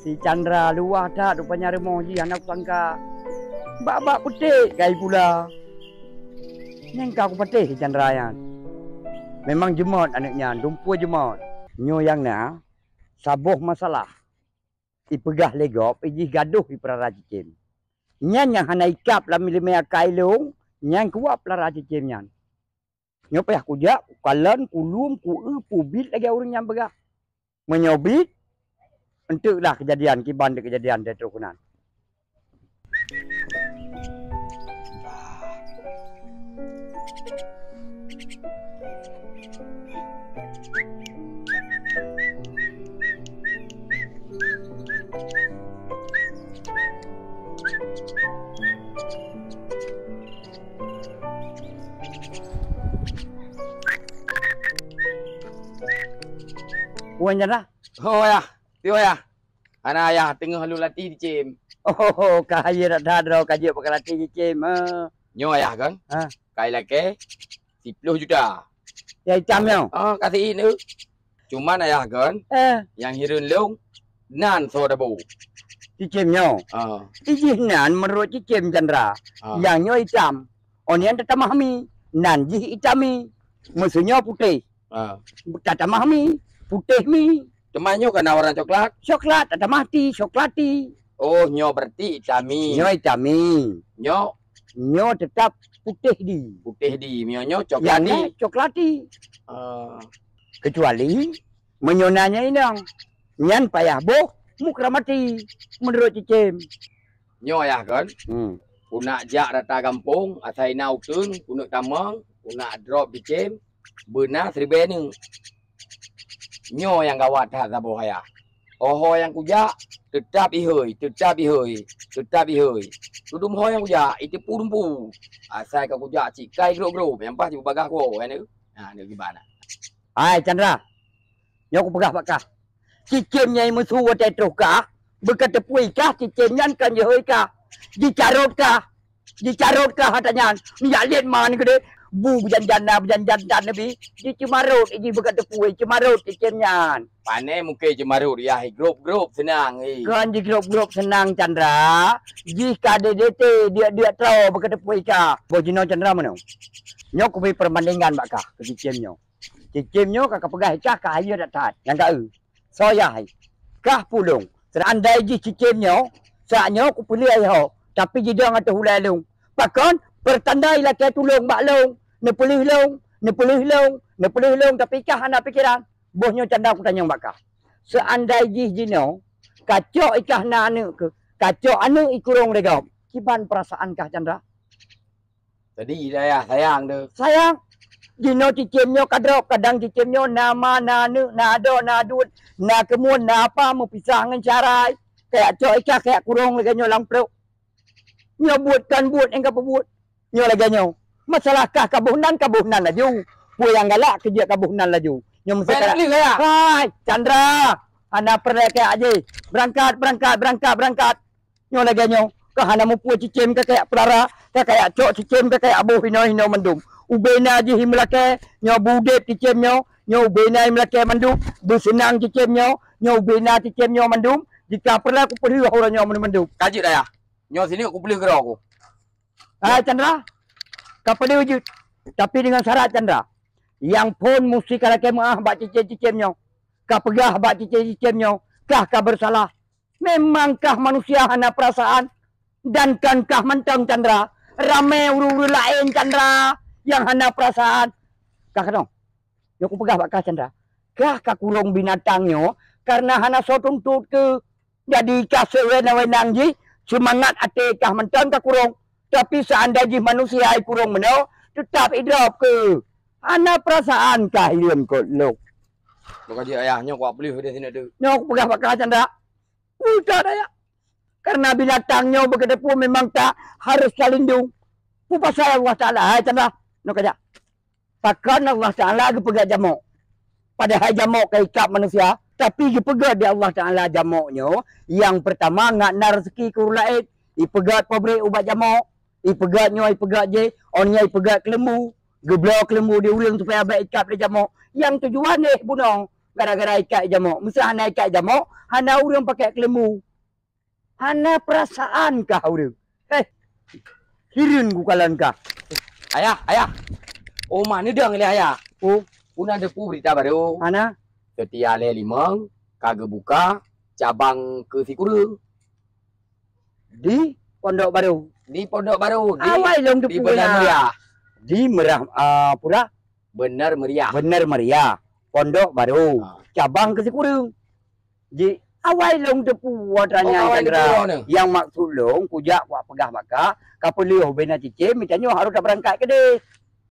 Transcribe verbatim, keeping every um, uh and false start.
Si Chandra luwah that rupanya rumoh jih hana kusangka. Bak-bak putéh kai pula. Nyang ka kupatéh si Chandra nyan. Memang jeumot aneuk nyan, dumpue jeumot. Nyoe nyang na saboh masalah. Ipeugah lé gob, ijih gadoh ipeurara cicém. Nyan nyang hana ikab lam ileumé akai lôn, nyang kuwab peulara cicém nyan. Nyoe payah kujak, kukalon, kulum, kueu, pubiet lagée ureuëng nyang peugah. Meunyoe biet, enteuklah keujadian kiban deuh keujadian teuh troh keunan. Wan nyan lah. Oh, ayah. Piôh, ayah. Hana, ayah, teungoh lôn latih cicém. Oh, ka hayeu that-that droe ka jeuet bak latih cicém, ha. Nyoe, ayah, kan? Ha. Kai lakée siploh juta. Nyang itam nyoe? Ah, ka siék nyoe. Cuman, ayah, kan? Eh. Nyang hireuen lôn nan soe dabo. Cicém nyoe? Ah. Ijih nan meunurot cicém Chandra. Ah. Nyang nyoe itam. Oh, nyan tatamah mi. Nan jih itam mi. Meuseu nyoe putéh. Ah. Tatamah mi, putéh mi. Teuma nyoe ka na warna coklat? Coklat, tatamah ti, coklat ti. Oh, nyoe berarti itam mi. Nyoe itam mi. Nyoe? Nyoe tetap putéh di. Putéh di. Nyoe, nyoe coklat di. Nyang nyoe coklat di. Ah. Kecuali meunyoe na nyang inong, nyan payah boh mukramati meunurot cicém. Nyoe, ayah, kan? Hmm. Kunak jak rata gampông, asai na uteuen, kuneuk tamong, kunak drop cicém, beuna siribée nyoe. Nyoe nyang gawat that saboh, ayah. Ho-ho nyang kujak, teutap ihôi, teutap ihôi, teutap ihôi. Tudum ho nyang kujak, iteupu dumpu. Asai ka kujak cit kai grob-grob, nyang paih jibagah kuwoe, ya, nyoe. Ha, nyoe kiban na. Hai, Chandra. Nyoe kupeugah bak kah. Cicém nyang imeusu watée troh kah, beukateupue kah, cicém nyan kon jihôi kah. Jicarot kah. Jicarot kah ata nyan. Minyak liet man keudeh. Bu beujanjan na, beujanjan tan neubi. Jiceumarot, iji beukateupue, ceumarot cicém nyan. Pane mungken ceumarot, yah, grob-grob seunang, eh. Kon jigrob-grob seunang, Chandra. Jih ka D D T, diek-diek troe beukateupue kah. Boh jinoe Chandra meunoe. Nyoe kubri peubandingan bak kah, keu cicém nyoe. Cicém nyoe ka kapeugah ikah ka hayeu that-that. Nyang ka eu. Soe yah hai? Kah pulông. Seandai jih cicém nyoe, saat nyoe kupeuleueh ho, tapi jidong ateueh ulée lông. Pakon? Peurtanda ilakée tulông bak lông. Neupeuleueh lông, neupeuleueh lông, neupeuleueh lông, tapi kah hana pikeran. Boh nyoe Chandra kutanyong bak kah. Seandai jih jinoe, kacok ikah na aneuk keuh, kacok aneuk ikurông lé gob. Kiban peurasaan kah, Chandra? Jadi, ayah sayang tu. Sayang. Jinoe cicém nyoe kadrop, kadang cicém nyoe na ma, na neuk, na adoe, na duet, na keumuen, na apa, meupisah ngon syarai. Kayak cok ikah, kayak kurong lagée nyoe lam pruet. Nyoe buet kan buet nyang ka peubuet. Nyoe lagée nyoe. Masalah kah kaboh nan, kaboh nan laju. Peue nyang galak keujeuet kaboh nan laju. Nyoe meusti Baik, kalak. Boleh, ya? Hai, Chandra. Hana peureulée kayak aje. Berangkat, berangkat, berangkat, berangkat. Nyoe lagée nyoe, ka hana mupeue cicém ka kayak peulara, ka kayak cok cicém ka kayak boh hinoe-hinoe mandum. Ubena jih meulakée, nyoe budeb cicém nyoe, nyoe ubena meulakée mandum, beuseunang cicém nyoe, nyoe ubena cicém nyoe mandum, jika peureulée kupeuleueh uroe nyoe mandum-mandum. Ka jeuet ayah, nyoe sineuk kupeuleueh keudroe ku. Hai Chandra, ka peuleueh jeuet, tapi deungon syarat Chandra. Nyang phon musti ka lakée meuáh bak cicém-cicém nyoe, ka peugah bak cicém-cicém nyoe, kah ka beusalah. Memang kah manusia hana peurasaan, dan kon kah mantong Chandra, ramé ureuëng-ureuëng laén Chandra nyang hana peurasaan. Kah keunong, nyoe kupeugah bak kah Chandra, kah ka kurong binatang nyoe kareuna hana soe tuntot keuh. Jadi kah seuwenang-wenang jih seumangat até kah mantong ka kurong. Tapi seandai jih manusia ikurong meunoe, teutap idrop keuh. Hana peurasaan kah ilôn kot lôn. Bukan jih ayah nyoe kuat peuleueh deh sineuk tu. Nyoe kupeugah bak kah Chandra. Udah daya. Karena binatang nyoe beukeudeupu memang ta harus talindong. Peue pasai Allah Taala, hai Chandra. Nyoe kajak. Pakon Allah Taala geupeugét jamok. Padahai jamok ka ikab manusia, tapi geupeugét di Allah Taala jamok nyoe, nyang peurtama ngat na raseuki keu ureuëng laén. Ipeugét pabrék ubat jamok, ipeugét nyoe, ipeugét jéh, oh nyoe ipeugét keuleumbu, geubloe keuleumbu di ureuëng supaya bèk ikab lé jamok. Nyang tujuan éh bunoe. Gara-gara ikat jamok. Miseu hana ikat jamok, hana ureuëng pakai keuleumbu. Hana peurasaan kah ureuëng. Heh. Hireuen kukalon kah. Ayah, ayah. Oma neudong lé ayah. Oh, una depu berita baru. Hana. Setia lé limong ka geubuka cabang keu sikureueng. Di Pondok Baru. Di Pondok Baru. Di, awai lông di Bener Meriah. Di Merah uh, Pura. Bener Meriah. Bener Meriah. Pondok Baru. Ha. Cabang keu sikureueng. Ji awai lông teupeu tanya oh, Chandra. Yang maksud lông kujak wak peugah baka, ka peuleueh bina cicém, mitanyoe harus taberangkat keudeh.